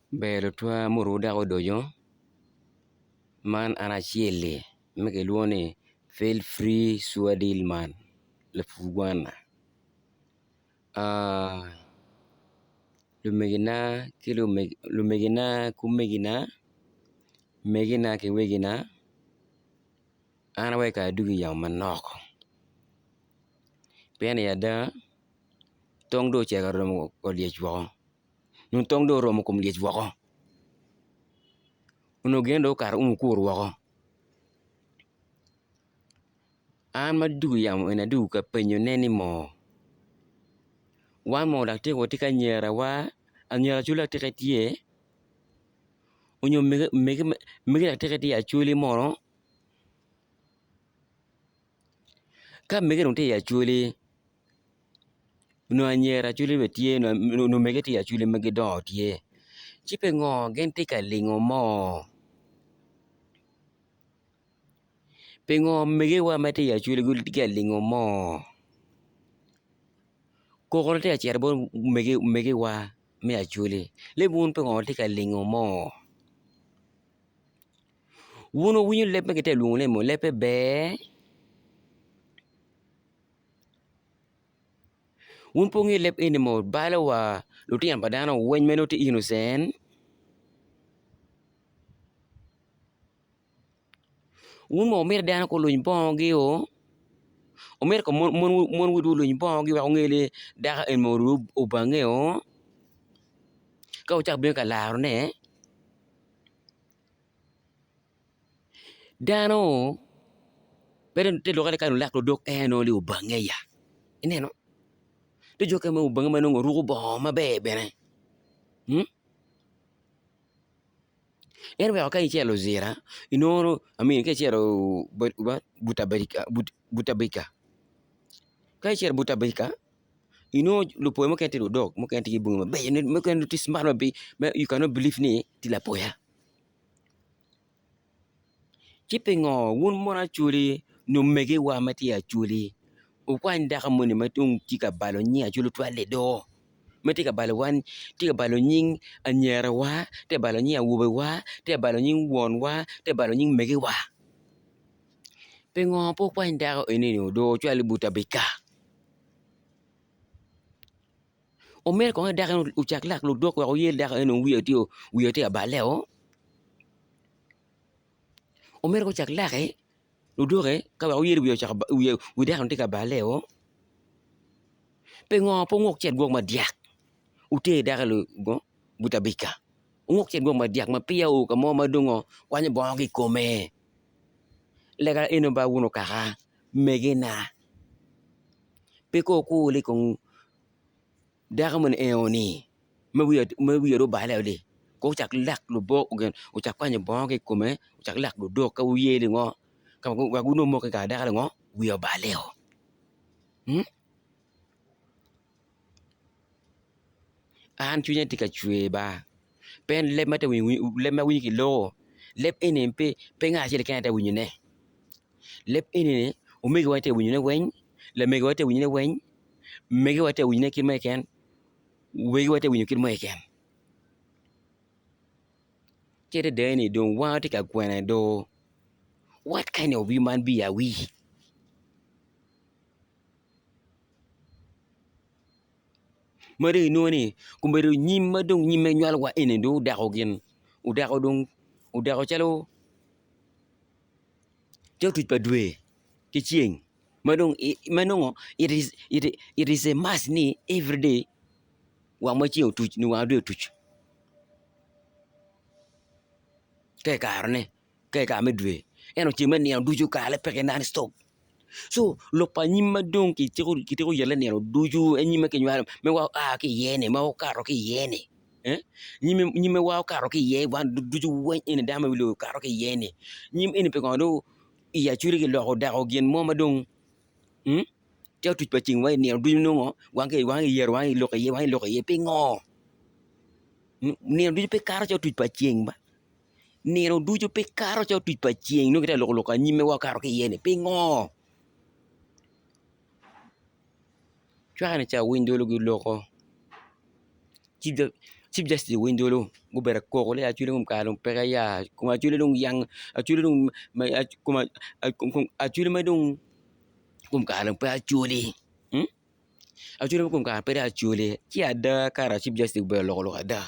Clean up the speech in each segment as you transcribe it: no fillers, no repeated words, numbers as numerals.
Ber tutwa murumo dok odoco man an acel-li ma kilwongo ni field free sure deal man lapur gwana lumegina ki omegina megina ki wegina an aye kara adwogo i yamo manok pien i ada tong dong ocek oromo olyec woko nyo tong dong oromo kom lyec woko onongo gine dong okato umo kur woko an ma adwogo i yamo eni adwogo ka penyone ni moo wan moo dok tika watye ki anyirawa anyira col dok tika tye onyo mege dok tika tye i acholi mono ka mege dong tye i acholi Onongo anyira acholi bene tye onongo mege tye acholi ma gidongo tye ci pingo gin tye ka lingo moo pingo megiwa ma tye i acholi gitye ka lingo moo koko tye ka cito bot megiwa me acholi ni wun pingo wutye ka lingo moo wun wuwinyo leb ma kitye ka lwongone ni lebbe ber. Wun pe wungeyo leb eni ma balo wa lutino pa dano weng ma nongo tye innocent wun ma wumito dano guluny bongogi o wumito ko mon wu guluny bongogi wek wunge ni dako eni obange o ka wucako bino ka larone. Dano pe te lokke ni ka dong lak odok en nongo ni obange ya ineno tye jo mukene ma obange ma nongo oruko bongo maber bene en oweko ka icito Luzira inongo I mean ka icito Butabika ka icito Butabika inongo lupoya mukene tye ludok mukene tye ki bongi mabeco mukene tye smart ma you cannot believe ni tye lapoya. Ci pingo wun mono acholi nyo omegiwa ma tye acholi wukwany dako moni ma dong tye ka balo nying acholi tutwal-li do ma tye ka balo wan tye ka balo nying anyirawa tye ka balo nying awobewa tye ka balo nying wonwa tye ka balo nying megiwa pingo pe wukwany dako eni-ni do wucwal i but abika. Omyero kong ni dako eni ocak lak ludok wek oyel dako eni wiye tye wiye tye ka balle o omyero kong ocak lake ludoke ka wek oyel wiye ocako wi dako eni tye ka balle o pingo pe wunguk cet gwok madyak wuter dako eni but abika wunguk cet gwok madyak ma peya oo ka mo ma dong kwanyo bongo ki i kome lega eni ba wun okaka megina. Pe kong wukule i kom dako moni eno-ni ma wiye dong obale odi kong ocak lak lubok ocak kwanyo bongo ki i kome ocak lak ludok ka wuye ni ngo wek wunong moko kare dako-ni ngo wiye obaleo an cwinya tye ka cwer ba pien leb ma awinyo ki loko leb eni pe ngat acel keken aye tye ka winyone. Leb eni omegiwa tye ka winyone weng, lamegiwa tye ka winyone weng, megiwa tye ka winyone kit mo keken, wegiwa tye ka winyo kit mo keken ci adada ni dong wan watye ka kwene do what kind of human being are we? Ma dong inongo ni obedo nyim ma dong nyim ma inywalowa eni dong odoko gin odoko dong odoko calo Calo tuc pa dwe ki ceng ma nongo it is a must ni everyday wang ma ceng otuc nyo wang ma dwe otuc ka i karene ka i kare me dwe ento ceng me nino ducu kare peke non stop co lok pa anyim ma dong kityeko yelle nino ducu en nyim ma kinywalo ma oa ki iye-ni ma okato ki iye-ni. Nyim ma okato ki iye wan ducu weng eni dano ma i wi lobo okato ki iye ni nyim eni pingo dong i acholi kiloko odoko gin mo ma dong calo tuc pa ceng wa nino ducu nongo wan kiyero wan kiloko iye wan kiloko iye pingo nino ducu pe kato calo tuc pa ceng ba nino ducu pe kato calo tuc pa ceng nongo kitye ka loko lok anyim ma wakato ki iye ni pingo cwaka ni ca awiny dolo giloko. Chief Justice owiny dolo gubedo ka koko ni Acholi kom kare dong peke ya kom Acholi dong yang Acholi dong Acholi ma dong kom kare dong pe Acholi Acholi ma kom kare pe dong Acholi ci ada kara Chief Justice obedo ka loko lok ada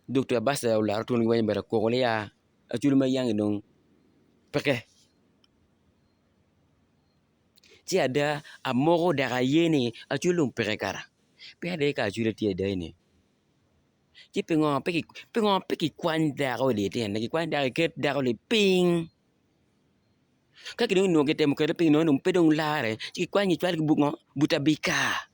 Dr. Abaca olaro twon weng obedo ka koko ni ya Acholi ma yang-ngi dong peke. Ci ada amoko dok aye ni Acholi dong peke kara pe ada ka Acholi tye ada eni ci pingo pe kikwany dako litine kikwany dako kiket dako lipiny ka dong onongo kitemo kete piny nongo dong pe dong larre ci kikwany kicwalo ki but ngo but abika.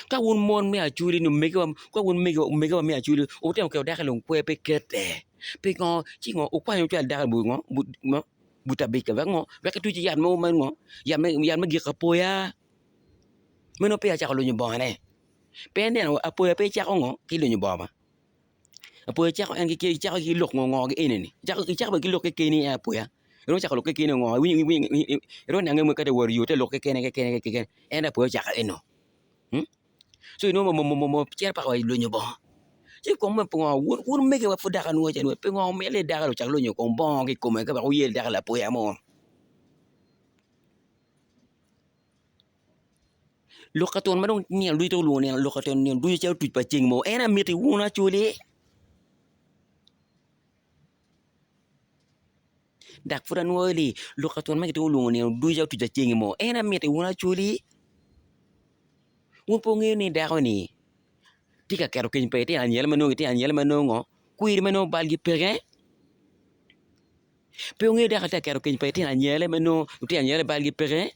Ka wun mon me Acholi nyo omegiwa ka wun omegiwa me Acholi wutemo keto dako i lung kwer pe kette pingo ci ngo wukwanyo wucwalo dako i ngo but abika wek ngo wek kituc yat mo me ngo yat me giko apoya ma nongo peya ocako lunyo bongone pe ineno apoya pe cako ngo ki lunyo bongo ba Apoya cako en cako ki lok ngo ngo gi enini icako bene ki lok kekeni en apoya iromo cako lok kekeni ngo iromo niange ka tye ka wot i yo tye ka lok kekene kekene kekene en apoya ocako eno co inongo cito paka wa i lonyo bongo ci kong me pingo wun omegiwa pud dok anwoya ca pingo omyero ni dako ocak lonyo kong bongo ki kome ka wek wuyer dako lapoya mo. Lok ka twon ma dong nino ducu dong olwongo nino lok ka twon nino ducu calo tuc pa ceng mo en aye miti wun acoli dok pud anwoyo ni lok ka twon ma kitye ka lwongo nino ducu calo tuc pa ceng mo en aye miti wun acoli wun pe wungeyo ni dako-ni tye ka keto keny pa litino anyira ma nongo litino anyira ma nongo kwiri ma nongo balgi peke pe wungeyo dako tye ka keto keny pa litino anyira ma nongo litino anyira balgi peke.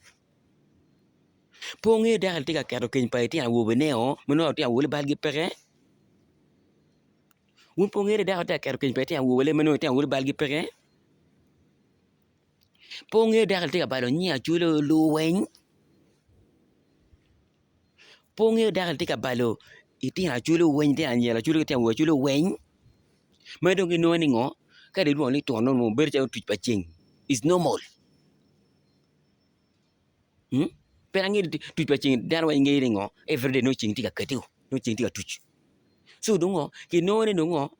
Pe wungeyo dako tye ka keto keny pa litino awobene-o ma nongo litino awobene balgi peke? Wun pe wungeyo ni dako tye ka keto keny pa litino awobene ma nongo litino awobene balgi peke? Pe wungeyo dako tye ka balo nying Acholi luweny? Pe wungeyo dako tye ka balo litino Acholi weng litino anyira Acholi ki litino awobe Acholi weng? Ma dong ginongo ni ngo ka dong ilwongo ni twon nongo bedo calo tuc pa ceng is normal. Pe angeyo ni tuc pa ceng dano weng ngeyo ni ngo everyday nongo ceng tye ka kati nongo ceng tye ka tuc co dong ngo kinongo ni dong ngo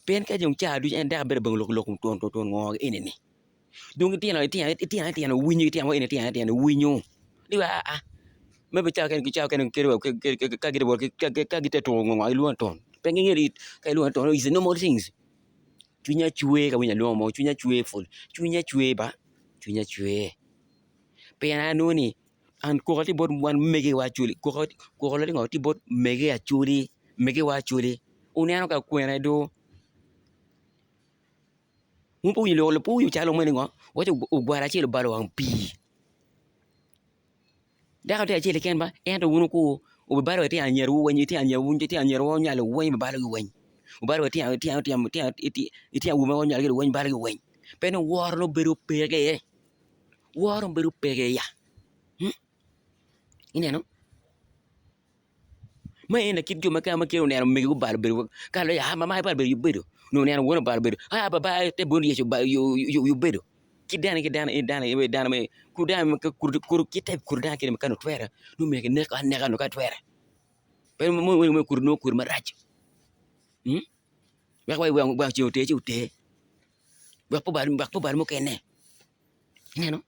pien ka dong caa ducu en dako bedo labongo lok lok twon twon ngo eni ni dong itino itino itino winyo itino eni itino itino winyo ni aa me be caa mukene ka gitye ka tuko ngo gilwongo ni twon pe gingeyo ni ka ilwongo ni twon is a normal things cwinya cwer ka awinyo alwongo mo cwinya cwer pol cwinya cwer ba cwinya cwer. Pien anongo ni an koko tye bot wan megiwa acholi koko tye bot mege acholi megiwa acholi wuneno ka kwene do wun pe wuwinyo pe wuwinyo calo moni ngo waco ogwal acel obalo wang pii dako tye acel keken ba ento wun wukur wubibalo wa litino anyirawu weng litino anyirawu litino anyirawu wunywalo weng wubibalogi weng wubalo wa litino litino awobe ma wunywalogi weng wubalogi weng pe ni woro nongo bedo peke. Woro bedo peke ya ineno ma eni kit jo ma kit oneno omege gubalo bedo ka loyo aa mama ibalo bedo yub bedo nyo oneno won obalo bedo aa baba te bwoni yec yub bedo ki dano ki dano dano kit dano kene ka nongo twere nongo myero kinek aneka nongo ka twere pe nongo kodi marac wek wang ceng oter ci oter wek pe obal mukene. Ineno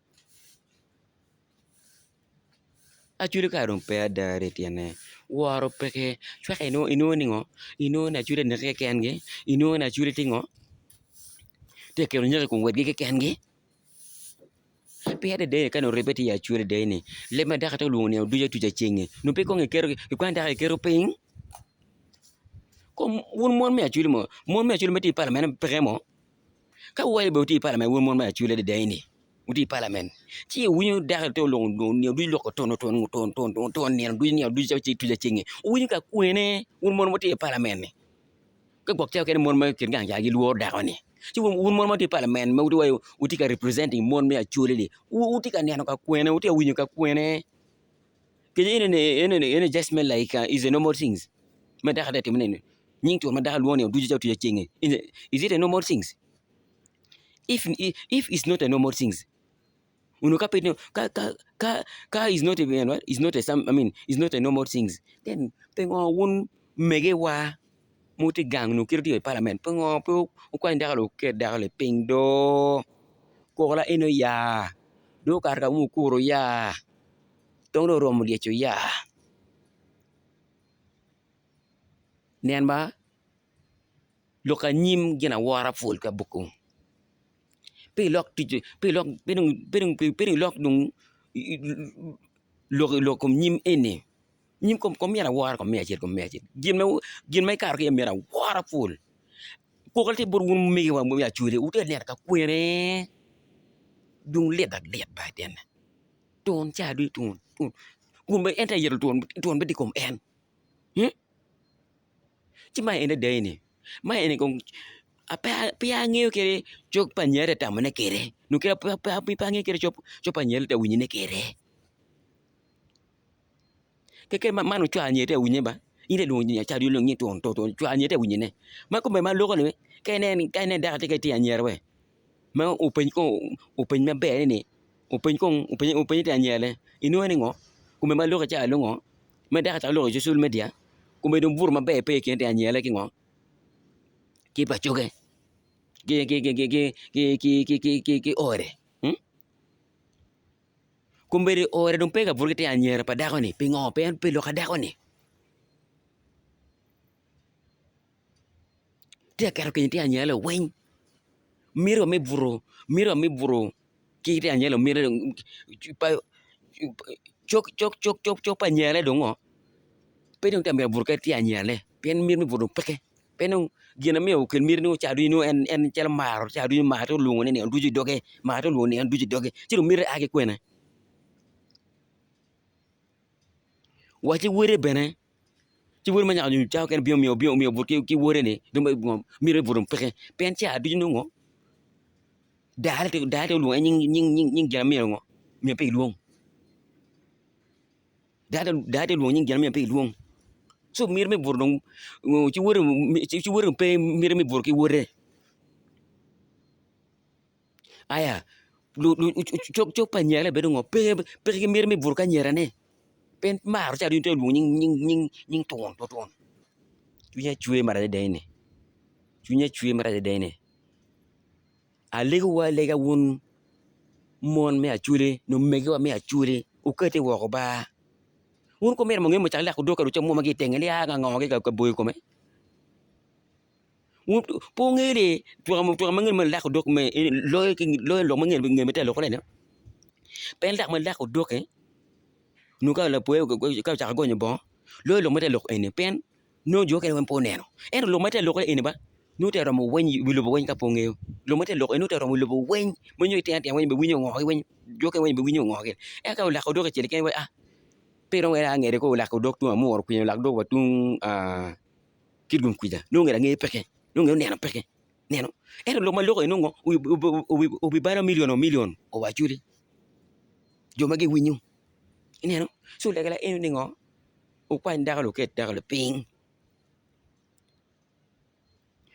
Acholi kare dong pe ada i tyene woro peke cwak inongo ni ngo inongo ni acholi aneke kekengi inongo ni acholi tye ngo tye ka keto nyeko i kom weggi kekengi pe adada ka nongo ribbe tye i acholi adada ni leb ma dako tye ka lwongo nino ducu atuca cengi nongo pe kong ikwanyo dako iketo piny kom wun mon me acholi mo mon me acholi ma tye i palament peke mo. Ka wuwaco bene wutye i palament wun mon me Acholi adada eni wutye i palament ci iwinyo dako tye oloko nino ducu loko tun tun tun tun tun nino ducu nino ducu calo tuc aceng-ngi wuwinyo ka kwene wun mon ma wutye i palament-ni ka gwok ca mukene mon ma i kin gang ca gilworo dako-ni ci wun mon ma wutye i palament ma wutye wutye ka representing mon me Acholi-ni wutye ka neno ka kwene wutye ka winyo ka kwene kec eni eni just me like is a normal things ma dako tye ka timone-ni. Nying twon ma dako lwongo ni oducu calo otuco cenge is it a normal things? If, if it's not a normal things. Onongo ka pe ka ka ka ka is not a is not a some I mean is not a normal things then pingo wun megewa ma wutye gang nyo kit wutye i palament pingo pe wukwany dako wuket dako-ni piny do koko laene oya dong okato ka ma wukuro ya dong dong oromo lyeco ya nen ba lok anyim gin awora pol ka buku pe ilok tic pe ilok pe dong pe dong pe dong ilok dong lok lok kom nyim eni nyim kom myero awora kom me acel kom me acel gin ma gin ma ikato ki iye myero awora pol koko tye bot wun omegiwa me acholi wutye ka neno ka kwene dong lit dok lit ba itene twon ca ducu twon twon kun bene en tye ka yero twon twon bene tye i kom en. Ci man eni ada eni, man eni kong pe angeyo kadi cog pa anyira tye ka tamone kwede nyo pe angeyo kadi cog pa anyira tye ka winyone kwede keken man ocwalo anyira tye ka winye ba in itye ka lwongo ca ducu ni twon twon cwalo anyira tye ka winyone ma kome ma aloko ni ka inen dako tye ka tye anyira we ma openy kong openy maber ni openy kong openy tye anyirane inongo ni ngo kome ma aloko ca alongo ma dako cako lok i social media kome dong buto maber pe i kin anyirane ki ngo ki pacoge ki ode kombeddi ode dong pe ka buto ki tyen anyira pa dako-ni pingo pien pi lok pa dako-ni tye ka keto keny tyen anyira liweng miti wa me buto miti wa me buto ki tyen anyira miti cok pa anyirane dong ngo pe dong tye ka mito buto ki tyen anyirane pien miti me buto dong peke pe dong gin ma myero okel miti nongo ca ducu nongo en calo maro ca ducu mar twero lwongone nino ducu i doge mar twero lwongo nino ducu i doge ci dong miti a ki kwene wa ki wode bene ci wode ma nyako ca mukene bino miyo bino miyo but ki wode-ni dong miti me buto dong peke pien ca ducu nongo dare dare olwongo en nying nying nying gin ma myero ngo myero pe ilwong. Dano tye lwongo nying gin ma myero pe kilwong co miti me buto dong ci wode dong pe miti me buto ki wode aya cog pa anyirane bedo ngo peke ki miti me buto ki anyirane pien maro ca tye lwongo nying twon twon cwinya cwer marac adada eni cwinya cwer marac adada eni. Alegowu alega wun mon me acholi nyo megiwa me acholi wukati woko ba wun kong myero wunge cak lak odok ka mwomme ki i tenge ni aa ngo ki ka boyo kome wun pe wungeyo ni twaka ma nge lak odok loyo lok ma nge ma tye ka lokone-ni pien lak ma lak odok-ki nyo ka lapoya ocako gonyo bongo loyo lok ma tye ka lok eni pien nongo jo mukene weng pe oneno ento lok ma tye ka lokke eni ba nongo tye ka romo weng i wi lobo weng ka pe ongeyo lok ma tye ka lok eni nongo tye ka romo wi lobo weng ma nongo itino atina weng ibiwinyo ngo weng jo mukene weng ibiwinyo ngo gini ento ka olako odok icel keken wai a pe iromo wai angede kong olako odok tung amuru kwija olako odok wa tung kitgum kwija nongo ngat angeyo peke nongo ngat oneno peke ineno ento lok ma loko eni nongo obibalo million o million owacoli jo ma giwinyo ineno ci lega eni ningo. Wukwany dako-ni wuket dako-ni piny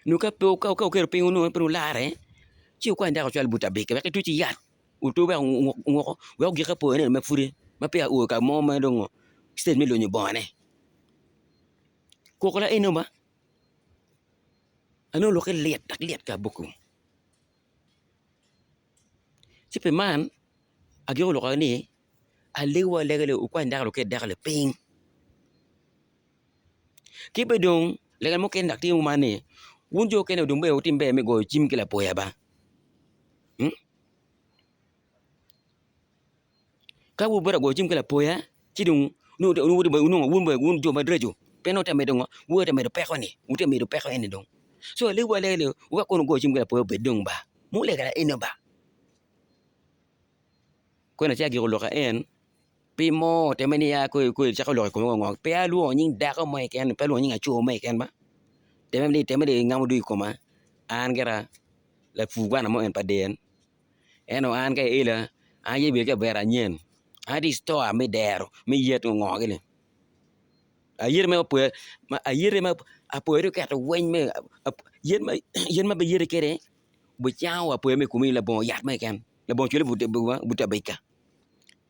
nyo ka pe wuketo piny wunongo pe wularre ci wukwany dako wucwal but abik wek etuc ki yat otur wek ongoko wek ogik apoyane ma pudi ma peya oo ka mo ma dong citec me lonyo bongone koko laeno ba anongo lokke lit dok lit ka abuku ci pi man agiko lok ni Alegowu alega ni wukwany dako wuket dako-ni piny. Ki bene dong lega mukene dok tye kuman ni wun jo mukene dong ber wutim ber me goyo cim ki lapoya ba ka wubedo ka goyo cim ki lapoya ci dong nongo wun jo maraco pien nongo wutye ka medo ngo wutye ka medo peko-ni wutye ka medo peko eni dong co alegowu alega ni wuwek kono goyo cim ki lapoya obed dong ba mulega eno ba. Kwena ci agiko lok en pi mo teme ni ya kwe kwe cako lok i kome ngo pe alwongo nying dako mo keken pe alwongo nying aco mo keken ba teme ni teme ni ngamo dog i koma an gira lapur gwana mo en pa den ento an ka iela an aye bedo ki avera anyen an atye i citoa me dero me yet ngo gini ayete ma apoya ayete ma apoya dong oketo weng me yen ma biyete kwede obicango apoya me i komi labongo yat mo keken. Labongo cwele bute abika.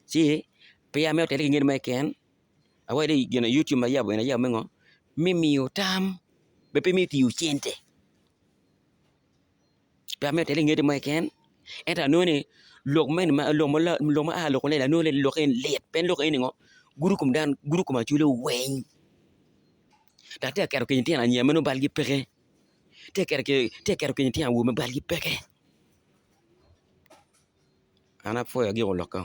Ci pe amito tele ki ngene mo keken awaco ni gin YouTube ma ayabo eni ayabo me ngo? Me miyo tam be pe me tiyo cente. Pe amito tele ki ngete mo keken ento anongo ni lok meno lok ma aa loko ni anongo ni lok eni lit pien lok eni ngo gudo kom dano gudo kom acholi weng dok tye ka keto keny litino anyira ma nongo balgi peke tye ka keto keny litino awobe ma balgi peke. An apwoyo agiko lokka.